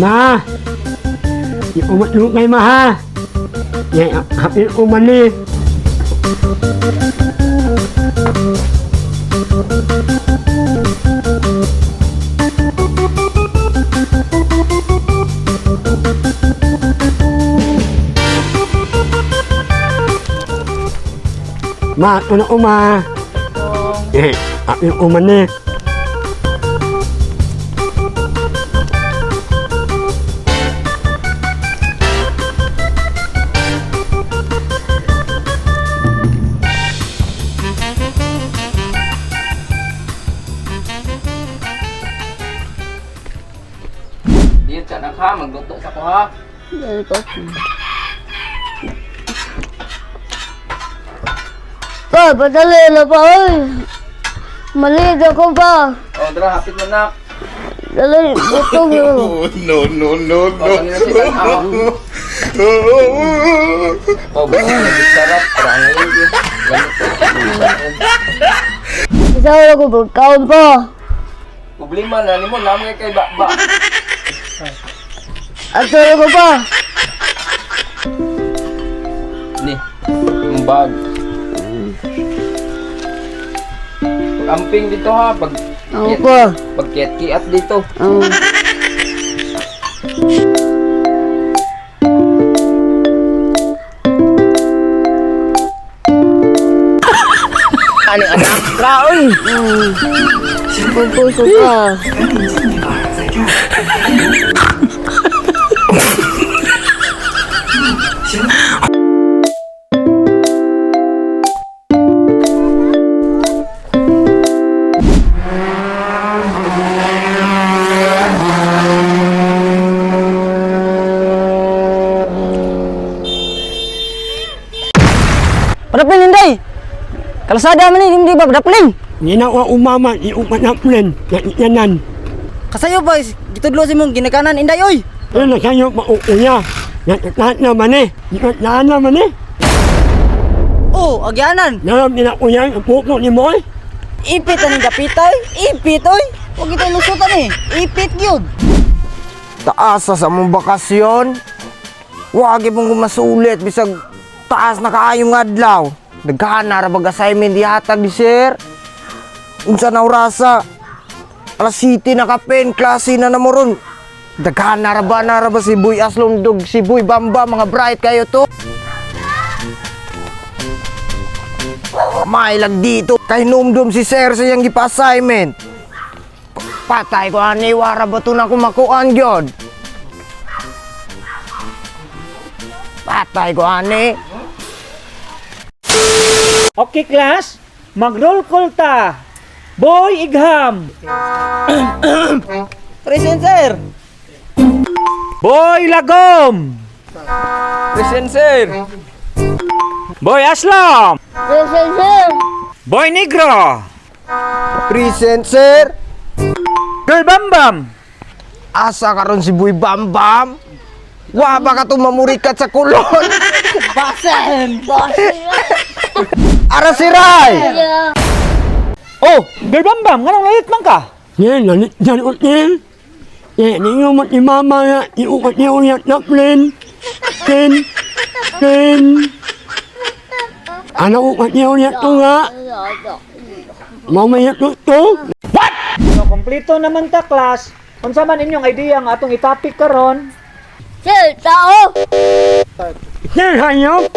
Ma! Iumat kay ma ha! Yan, hapin uman ni. Ma, ito na uma. Eh, hapin uman ni. Diyan sa anak ha, magluto sa ko ha. Pa, padali na pa, oy. Maliit ako pa. Oh, dara, hapit mo nak. Dali, butong yun. No, no, no, Oh, no. kanina si Tanha. Oh, basta sarap. Parang ngayon yun. Ganito. Isa wala ko pagkaon pa. Problema na nimo namo kay ba. Ato na ko pa. Ni. Yung bag. Amping dito ha pag Ako pa. pag kiat dito. Oo. Ani anak kaon. Pagpuso pa. Padapling hinday. Kalsada man ni hindi ba padapling? Hindi na ako umama, iumat na plan, nakiyanan. Kasayo ba gitudlo si mong ginikanan inday oy. Ano na kayo mauuya? Nakitahan naman eh. Nakitahan naman eh. Oh, agyanan. Naram nila kuya ang puto ni Moy. Ipit ani dapitay, ipit oy. Wag ito lusutan eh. Ipit gyud. Taas sa mong bakasyon. Wagi mong gumasulit bisag taas na kaayong adlaw. Daghan na ra bag assignment ihatag ni sir. Unsa na orasa? Alas 7 na kapen, klase na namo ron. Daghan na ra ba si Boy Aslong dog, si Boy Bamba, mga bright kayo to. Mailag dito kay numdum si sir sa iyang gipa-assignment. Patay ko ani wara ba to na kumakuan gyud. Patay ko ani. Okay class, mag-roll call ta. Boy Igham, Present sir. Boy Lagom, Present sir. Boy Aslam, Present, sir. Boy Negro, Present sir. Girl Bambam, Asa karon si Boy Bambam? Wa ba ka to mamurikat sa kulon? Basen. Basen. Ara si Ray. Yeah. Oh, Girl Bambam, nganong lalit man ka? Yan, nalikyan ko din. Yan, iumat ni mama nga, iumat niya uya na plan. Plan. Plan. Ano umat niya uya to nga? Mamaya to to. So, kompleto naman ta class. Unsa man inyong idea nga atong itapik karon? Sir, tao. Sir, hayop.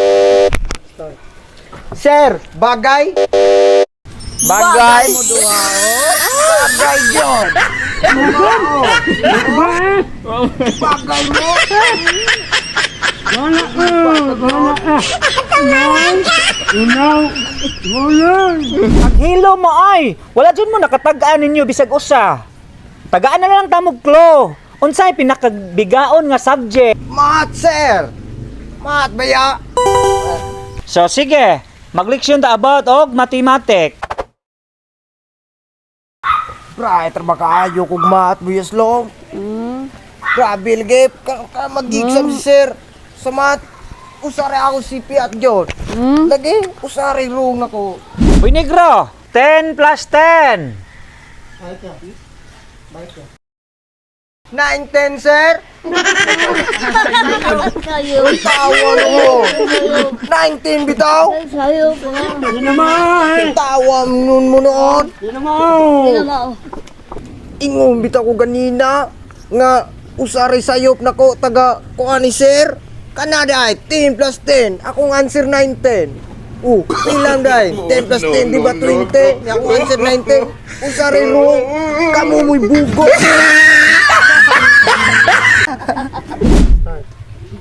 Sir, bagay? Bagay. Bagay gyud. Ba eh? Bagay mo. Wala ko. Wala ka. Inaw. Inaw. Wala. Paghilo mo ay, wala jud mo nakatag-an ninyo bisag usa. Tagaan na lang tamog klo. Unsay pinakabigaon nga subject? Maat sir. Maat ba ya? So sige, magleksyon ta about og mathematics. Bright ra ba kaayo kog maat Boy Aslong? Grabe lagi ka, ka mag-exam si sir. Sa maat usare ako si Piat gyud. Lagi usare rung nako. Boy Negro, 10 plus 10. 9, 10, sir. Kayo. Tawa mo. 19 bitaw. Sayo ko. Di naman. Tawa nun mo noon. Di naman. Di naman. Ingon bitaw ko ganina nga usaray sayop nako taga kuan ni sir. Kanada ay 10 plus 10. Akong answer 9 10. Ilang day? 10 plus 10 di ba 20? Akong answer 9 10. Usaray wrong. Kamu mo'y bugo.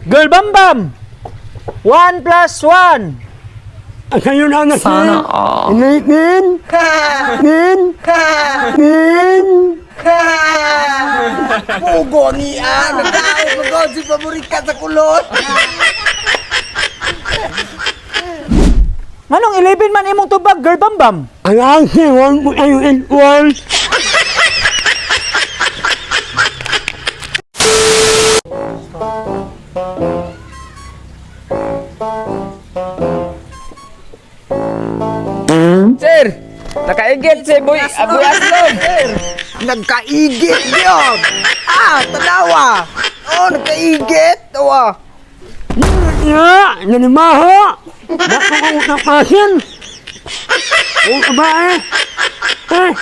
Girl Bam Bam! 1 plus 1. Ang sayo na na sir. 19. 10. 10. Bugo niya. Nagkaon mo God, si paborita sa kulot. Nganong 11 man imong tubag, Girl Bam Bam? Ang answer, 1 po tayo equal. Sir, nakaigit si Boy Aboy Aslog. Nagkaigit yun. Ah, tanawa. Oh, nagkaigit. Tawa. Ya, nanimaho. Bako kong utapasin. Ang babae. Eh.